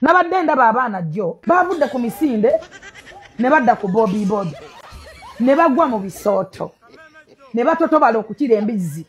Nabadde ndaba abaana jjo bavudde ku misinde ne badda ku bobi bobi ne bagwa mu bisooto ne batotobala okukira embizzi.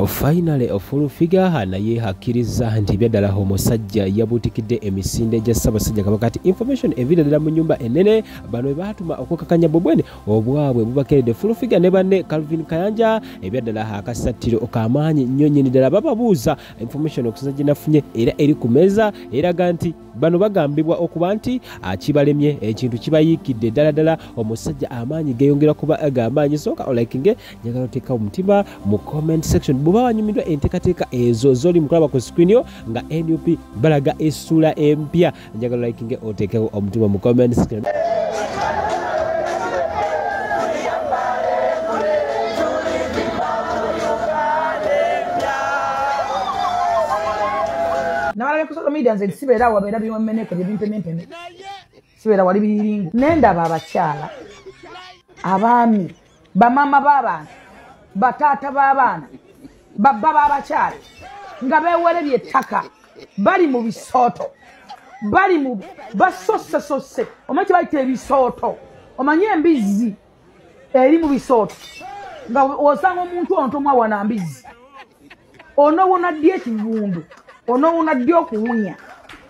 Finally, full figure naye akkiriza nti byaddala omusajja yabuutikidde emisinde gya Ssaabasajja Kabaka. Kati information evira ddala mu nnyumba ennene, bano baatuma okukakanya Bobi Wine obwabwe bubakeredde. Full figure ne banne Calvin Kayanja ebyaddala akasattiro k'amaanyi nnyo nnyini ddala bababuuza information okusinza gye nafunye era eri ku mmeeza eraga nti bano bagambibwa okuba nti kibalemye ekintu kibayiikidde ddala ddala. Omusajja amaanyi geeyongera kuba g'amaanyi. Sooka olikinge, njagala oteeka omutima mu comment section bw'oba wanyumiddwa enteekateeka ezo z'oli mu kulaba ku screen yo nga NUP balaga essuula empya. Njagala olikinge oteekewo omutima mu comment section. Nabalabye ku social media nze sibeera wabeera biwemmeneko byebimpemempeme, sibeera wali biringu. Nendaba abakyala, abaami, bamaama b'abaana, bataata b'abaana, babba b'abakyala nga beewerebye ettaka, bali mu bisooto, bali mu basosesose. Omanyi kye bayita ebisooto? Omanyi embizzi eri mu bisooto nga osanga omuntu ono tomwawana mbizzi, onowona ddi ekivundu, onowona ddi okuwunya,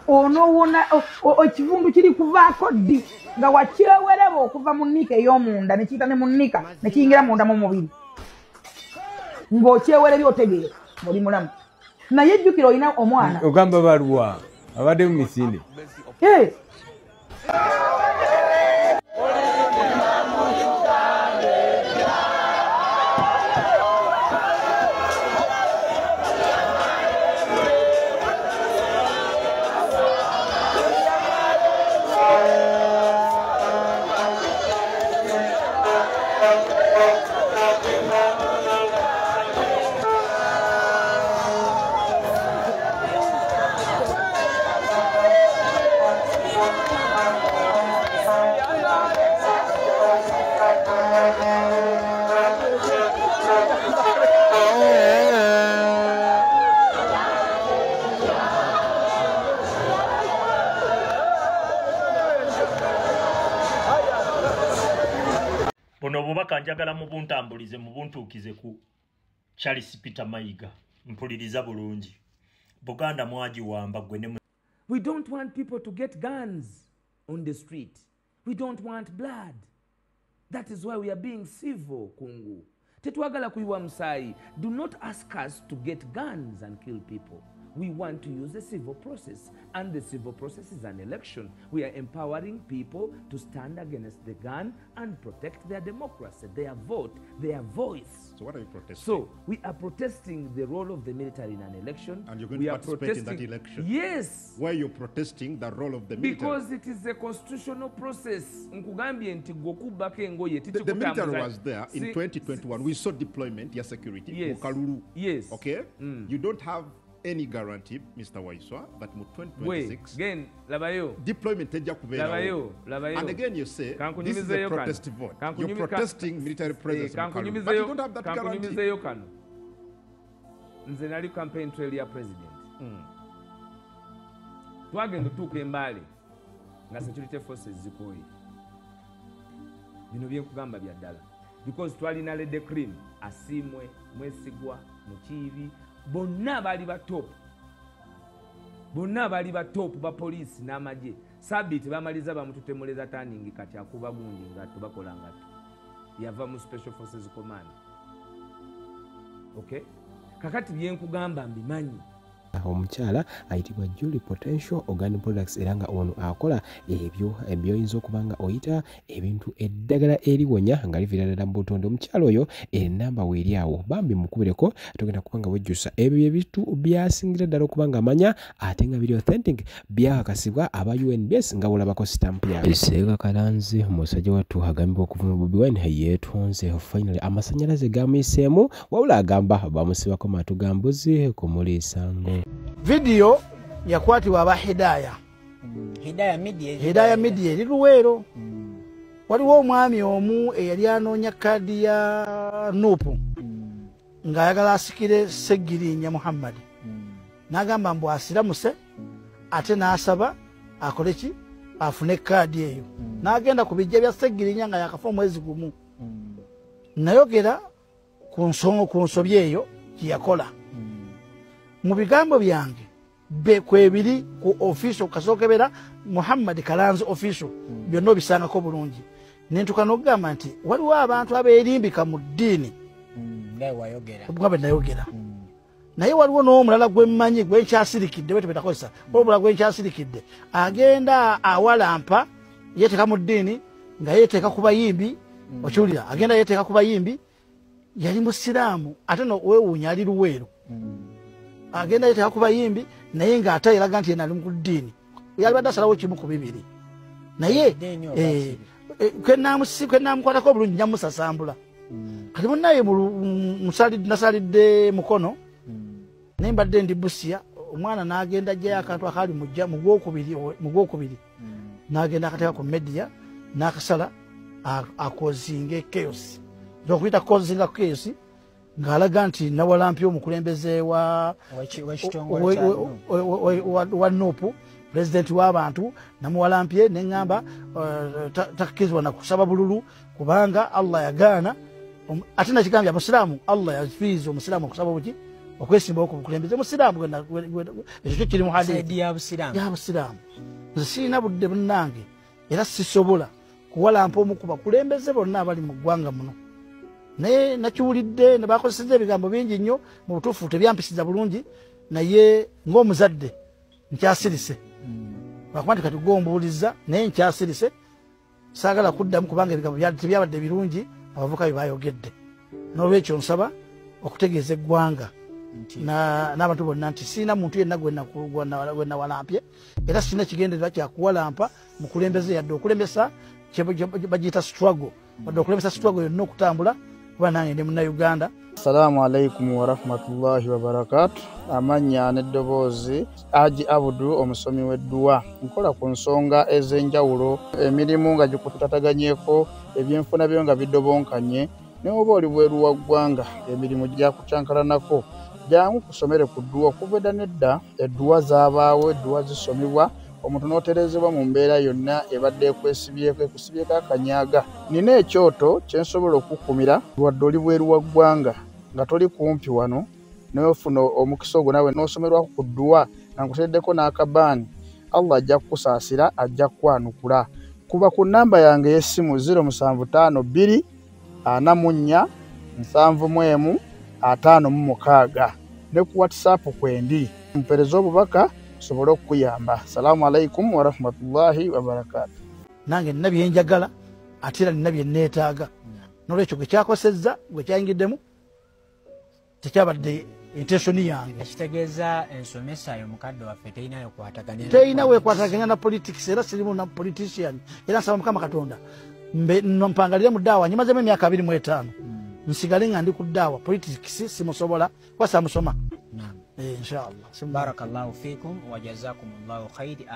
onowona ekivundu kiri kuvaako ddi nga wakyewereba okuva mu nnika ey'omunda ne kiyita ne mu nnika ne kiyingira munda mu mubiri ng'okyewerebye otegeera oli mulamu. Naye jjukira olina omwana. Ogamba baluwa abadde mu misinde. Buno obubaka njagala mubuntambulize mubuntuukize ku Charles Peter Mayiga. Mpuliriza bulungi. Buganda mwagiwamba gwe ne. We don't want people to get guns on the street. We don't want blood. That is why we are being civil, Kungu. Tetwagala kuyiwa musaayi. Do not ask us to get guns and kill people. We want to use the civil process, and the civil process is an election. We are empowering people to stand against the gun and protect their democracy, their vote, their voice. So what are you protesting? So we are protesting the role of the military in an election. And you're going to participate in that election? Yes. Why are you protesting the role of the military? Because it is a constitutional process. Nkugambye nti gw'okubbako engoye The military was there in 2021. We saw deployment, yes, security. Yes. Mukalulu. Yes. Okay? You don't have any guarantee, Mr. Waiswa, that mu 2026 again, labayo deployment tejja kubeerawo. Labayo, labayo. And again you say this is a protest vote. You're protesting military presence in Mukalulu, but you don't have that guarantee. Kankunyumizeeyo kano. Nze nali campaign trail ya president. Twagenda otuuka e Mbale nga security forces zikooye. Bino bye nkugamba bya ddala. Because twalina Lady Cream, Asiimwe, Mwesigwa, Mukiibi, bonna baali ba top. Bonna baali ba top ba poliisi n'amagye. Sabiiti bamaliza bamututemuleza taningi kati akuba gundi ngatto bakola ngatto. Yava mu Special Forces Command. Okay? Kakati bye nkugamba mbimanyi. Omukyala ayitibwa Julie Potential Organic Products era nga ono akola ebyo ebyoyinza okuba nga oyita ebintu eddagala eriwonya nga liviira ddala mu butonde. Omukyala oyo ennamba weeri awo, bambi mukubireko togenda kuba nga wejjusa ebyo ebintu byasingira ddala okuba nga amanya ate nga biri authentic byakakasibwa aba UNBS nga bulabako stamp yaabwe. Seega Kalanzi omusajja wattu agambibwa okuvuma Bobi Wine yeetonze finally amasannyalaze gamuyiseemu wabula agamba bamusibako matu ga mbuzi kumuliisa ngo. Video yakwatibwa aba Hidaya. Hidaya Media. Hidaya Media eri Luweero. Waliwo omwami omu eyali anoonya kaadi ya Nuupu ng'ayagala asikire Ssegirinya Muhammad. N'agamba mbu asiramuse ate n'asaba akole ki afune kaadi eyo. N'agenda ku bijja bya Ssegirinya nga yakafa omwezi gumu. Nayogera ku nsonga ku nsobi eyo gye yakola. Mu bigambo byange kwebiri ku official kasokebera Muhammad Kalanzi official byonna obisangako bulungi. Nentuka n'okugamba nti waliwo abantu abeerimbika mu ddiini nga nayogera. Naye waliwo n'omulala gwe mmanyi gwe nkyasirikidde bwe tebetakozesa omulala gwe nkyasirikidde agenda awalampa yeeteeka mu ddiini nga yeeteeka ku bayimbi. Okiwulira agenda yeeteeka ku bayimbi, yali musiraamu ate no weewuunya ali Luweero. Agenda yeeteeka ku bayimbi naye ng'ate eraga nti yena ali mu ddiini. Yalibadde asalawo kimu ku bibiri. Naye kwe naamukwatako obulungi njamusasambula. Kati munnaye nasalidde mukono naye mbadde ndi Busia, omwana n'agenda ajjayo akantu akaali mujja mu gwokubiri n'agenda akateeka ku media n'akasala acausinga chaos. Okuyita causinga chaos ng'alaga nti nawalampye omukulembeze wa NUP, pulezidenti w'abantu, namuwalampye neŋŋamba takkirizibwa na kusaba bululu kubanga Allah yagaana. Ate nakigambye abasiraamu, Allah yafiiza omusiraamu okusaba buki okwesimbawo ku bukulembeze musiraamu. Ekyo kyo kiri mu hadithi ya Busiraamu. Nze sirina budde munnange era sisobola kuwalampa omu ku bakulembeze bonna abali mu ggwanga muno. Naye nakiwulidde ne bakozesezza ebigambo bingi nnyo, mu butuufu tebyampisiza bulungi, naye ng'omuzadde nkyasirise lwakuba nti kati gwombuuliza, naye nkyasirise saagala kuddamu kubanga ebigambo tebyabadde birungi abavuka bye bayogedde. N'olwekyo nsaba okutegeeza eggwanga n'abantu bonna nti sirina muntu yenna gwe nawalampye era sirina kigendererwa kyakuwalampa mukulembeze yadde okulemesa bagiyita struggle, wadde okulemesa struggle yonna okutambula, kuba nange ndi Munnayuganda. Assalamu alaikum warahmatullahi wabarakatu. Amannya n'eddoboozi Haji Abudu, omusomi w'edduwa. Nkola ku nsonga ez'enjawulo, emirimu nga gikutataganyeko, ebyenfuna byo nga bidobonkanye, ne oba oli bweru wa ggwanga emirimu gyakukyankalanako, jangu kusomere ku dduwa. Okuva edda nedda edduwa zaabaawo, edduwa zisomebwa omuntu n'oterezebwa mu mbeera yonna ebadde ekwesibyeko ekusibyeko akanyaga. Nina ekyoto kye nsobola okukumira wadde oli bweru wa ggwanga nga toli kumpi wano, n'ofuna omukisa ogwo nawe n'osomerwako ku dduwa nga nkuteereddeko n'akabaani. Allah ajja kukusaasira, ajja kukwanukula. Kuba ku nnamba yange ey'essimu 0752 44 71 56 ne ku WhatsApp kwendi, mpereze obubaka nsobole okukuyamba. Salaamu alaikum warahmatullahi wabarakatu. Nange nina byenjagala ate era nina byenneetaaga. Nolwekyo gwe kyakosezza, gwe kyayingiddemu, tekyabadde intention yange. Ekitegeeza ensomesa yo mukadde waffe terinayo kwataganya Terina weekwataganya na politics era sirimu na politician. Era nsaba Mukama Katonda mpangalire mu ddaawa. Nyimazemu emyaka 25, nsigale nga ndi ku ddaawa. Politics simusobola kuba samusoma. Inshallah. Barakallahu fikum wa jazakumullahu khairi.